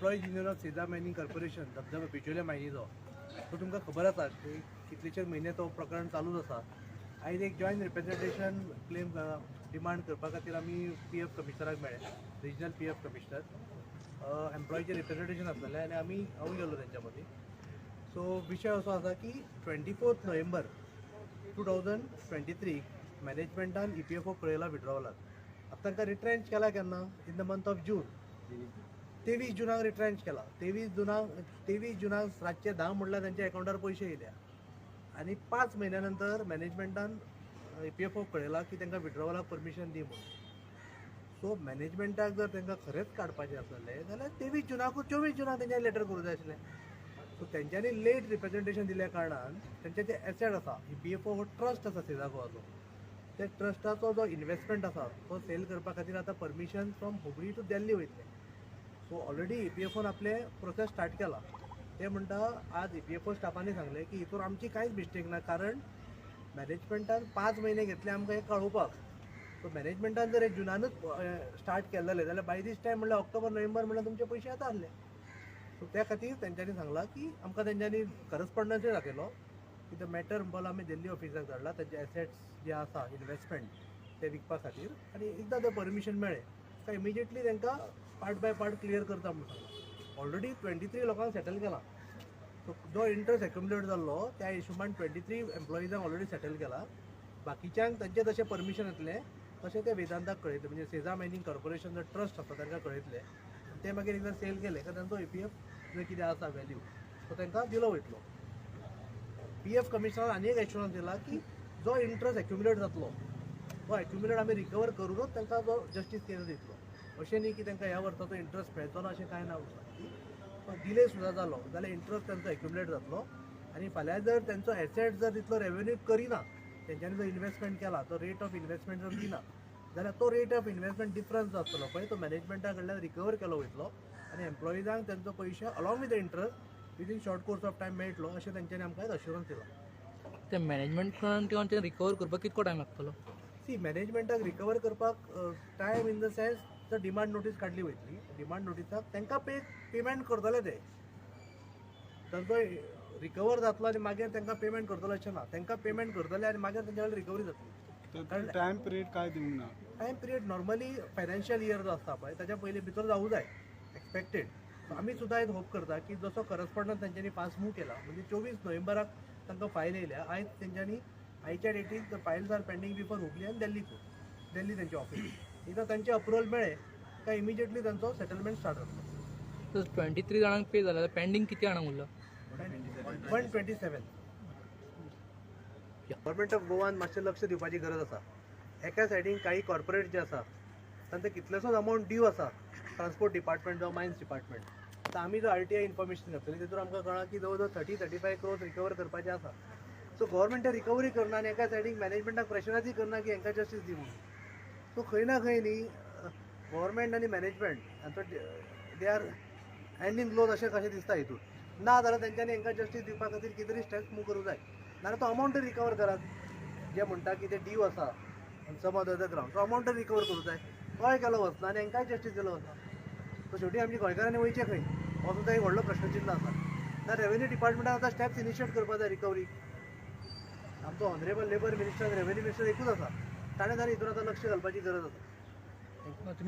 Employees Union of Seza Mining Corporation धबधबा बिचोले मायनीचो. So तुमकां खबर आसा की कितलेशे म्हयने तो प्रकरण चालूच आसा. आयज एक जॉयंट रिप्रेझेंटेशन क्लेम डिमांड करपा खातीर आमी पी एफ कमिशनराक मेळ्ळे, रिजनल पी एफ कमिशनर. एम्प्लॉईचें रिप्रेझेंटेशन आसलेलें आनी आमी हांव गेलो तेंच्या मदीं. सो विशय असो आसा की 24 November 2023 मॅनेजमेंटान ईपीएफओ कळयला विड्रॉवलाक. आतां तांकां रिट्रेंच केला केन्ना? In the month of June. 23 जुनाक retrench केला. 23 जुनाक, 23 जुनाक रातचे 10 म्हणल्यार तेंच्या अकावंटार पयशे येयल्या आनी 5 म्हयन्या नंतर मॅनेजमेंटान ईपीएफओ कळयला की तांकां विड्रॉवलाक परमिशन दी म्हणून. सो मॅनेजमेंटाक जर तांकां खरेंच काडपाचें आसलें जाल्यार 23 जुनाकूच, 24 जुनाक तेंच्यांनी लेटर करूं जाय आशिल्लें. सो तेंच्यांनी लेट रिप्रेझेंटेशन दिल्या कारणान तेंचे जे एसेट आसा, ईपीएफओ हो ट्रस्ट आसा सेजा गोवाचो, त्या ट्रस्टाचो जो इन्वेस्टमेंट आसा तो सेल करपा खातीर आतां permission from Hubli to Delhi वयतलें. सो ऑलरेडी ईपीएफओन आपले प्रोसेस स्टार्ट केला. ते म्हणटा, आज ईपीएफओ स्टाफांनी सांगलें की हितून आमची कांयच मिस्टेक ना, कारण मॅनेजमेंटान 5 म्हयने घेतले आमकां हें कळोवपाक. सो मॅनेजमेंटान जर हे जुनानूच स्टार्ट केलें जाल्यार बाय दीस टायम म्हणल्यार ऑक्टोबर, नोव्हेंबर म्हणल्यार तुमचे पयशे येता आसले. सो त्या खातीर तेंच्यांनी सांगलां की आमकां तेंच्यांनी करस्पॉन्डन्सूय दाखयलो की the matter बोल आमी दिल्ली ऑफिसाक धाडला तेंचे एसेट्स जे आसा, इन्वेस्टमेंट, ते विकपा खातीर आनी एकदां तें परमिशन मेळ्ळें काय इमिजिएटली तांकां पार्ट बाय पार्ट क्लियर करता म्हणून सांगलां. ऑलरेडी 23 लोकांक सेटल केला. सो जो इंट्रस्ट एक्युमुलेट जाल्लो त्या हिशोबान 23 एम्प्लॉइजांक ऑलरेडी सेटल केला. बाकीच्यांक तांचें जशें परमिशन येतलें तशें ते वेदांताक कळयतले, म्हणजे सेजा मायनींग कॉर्पोरेशन जो ट्रस्ट आसा तांकां कळयतले. ते मागीर एकदां सेल केले काय तांचो ईपीएफ जो कितें आसा व्हॅल्यू तो तांकां दिलो वयतलो. पी एफ कमिशनरान आनी एक एश्युरन्स दिला की जो इंट्रस्ट एक्युमुलेट जातलो तो एक्युमुलेट आमी रिकवर करूनच तांकां जो जस्टीस केस दितलो. अशें न्ही की तांकां ह्या वर्साचो इंट्रस्ट मेळचो ना, अशें कांय ना. डिले सुद्दां जालो जाल्यार इंट्रस्ट तांचो एक्युमुलेट जातलो आनी फाल्यां जर तेंचो एसेट जर तितलो रेवेन्यू करिना, तेंच्यांनी जो इन्वेस्टमेंट केला तो रेट ऑफ इन्वेस्टमेंट जर दिना जाल्यार तो रेट ऑफ इन्वेस्टमेंट डिफरन्स जो आसतलो पळय तो मॅनेजमेंटा कडल्यान रिकवर केलो वयतलो आनी एम्प्लॉइजांक तेंचो पयशे along with the interest within short course of time मेळटलो अशें तेंच्यांनी आमकां अश्युरन्स दिला. ते मॅनेजमेंट कडल्यान ते रिकवर करपाक कितको टायम लागतलो? सी, मॅनेजमेंटाक रिकवर करपाक टायम इन the sense तर डिमांड नोटीस काडली वयतली. डिमांड नोटीसाक तांकां पेमेंट करतले ते. तांचो रिकवर जातलो आनी मागीर तांकां पेमेंट करतलो अशें ना. तांकां पेमेंट करतले आनी मागीर तेंच्या कडेन रिकवरी जातली. तर टायम पिरियड काय दिवंक ना? Time period normally financial year जो आसता पळय ताच्या पयलीं भितर जावूं जाय, एक्सपेक्टेड. आमी सुद्दां एक होप करता की जसो करस्पॉन्डन्स तेंच्यांनी फास्ट मूव केला, म्हणजे 24 नोव्हेंबराक तांकां फायल येयल्या, आयज तेंच्यांनी आयच्या डेटीक the files are pending before Hubli आनी दिल्ली कोर्ट, दिल्ली तेंचे ऑफिस. एकदां तांचे अप्रुवल मेळ्ळें काय इमिजिएटली तांचो सेटलमेंट स्टार्ट जातलो. तर 23 जाणांक पे जाला, पेंडींग किती जाणांक उरला? 127. गव्हर्मेंट ऑफ गोवान मातशें लक्ष दिवपाची गरज आसा. एका सायडीन काही कॉर्पोरेट जे आसा तांचे कितलेसोच अमावंट ड्यू आसा, ट्रान्सपोर्ट डिपार्टमेंट जावं मायन्स डिपार्टमेंट. आतां आमी जो आरटीआय इन्फॉर्मेशन घातलेली तितून आमकां कळ्ळां की जवळ जवळ 30-35 crores recover करपाचे आसा. सो गव्हर्मेंट ते रिकवरी करना आनी एका सायडीक मॅनेजमेंटाक प्रेशरायजूय करना की हांकां जस्टीस दी म्हणून. सो खंय ना खंय न्ही गव्हर्मेंट आनी मॅनेजमेंट हांचो they are hand in glove अशें कशें दिसता हितून. ना जाल्यार तेंच्यांनी हांकां जस्टीस दिवपा खातीर कितें तरी स्टेप्स मूव करूंक जाय, नाजाल्यार तो अमावंटय रिकवर करात. जे म्हणटा की ते ड्यू आसा on some other ground, तो अमावंटय रिकवर करूंक जाय. तोय केलो वचना आनी हांकांय जस्टीस दिलो वचना. सो शेवटी आमची गोंयकारांनी वयचें खंय, हो सुद्दां एक व्हडलो प्रश्नचिन्न आसा. ना रेवेन्यू डिपार्टमेंटान आतां स्टेप्स इनिशिएट करपाक जाय रिकवरी. आमचो honourable labour minister, revenue minister एकूच आसा. ताणें जाल्यार हितून आतां लक्ष घालपाची गरज आसा. तुमी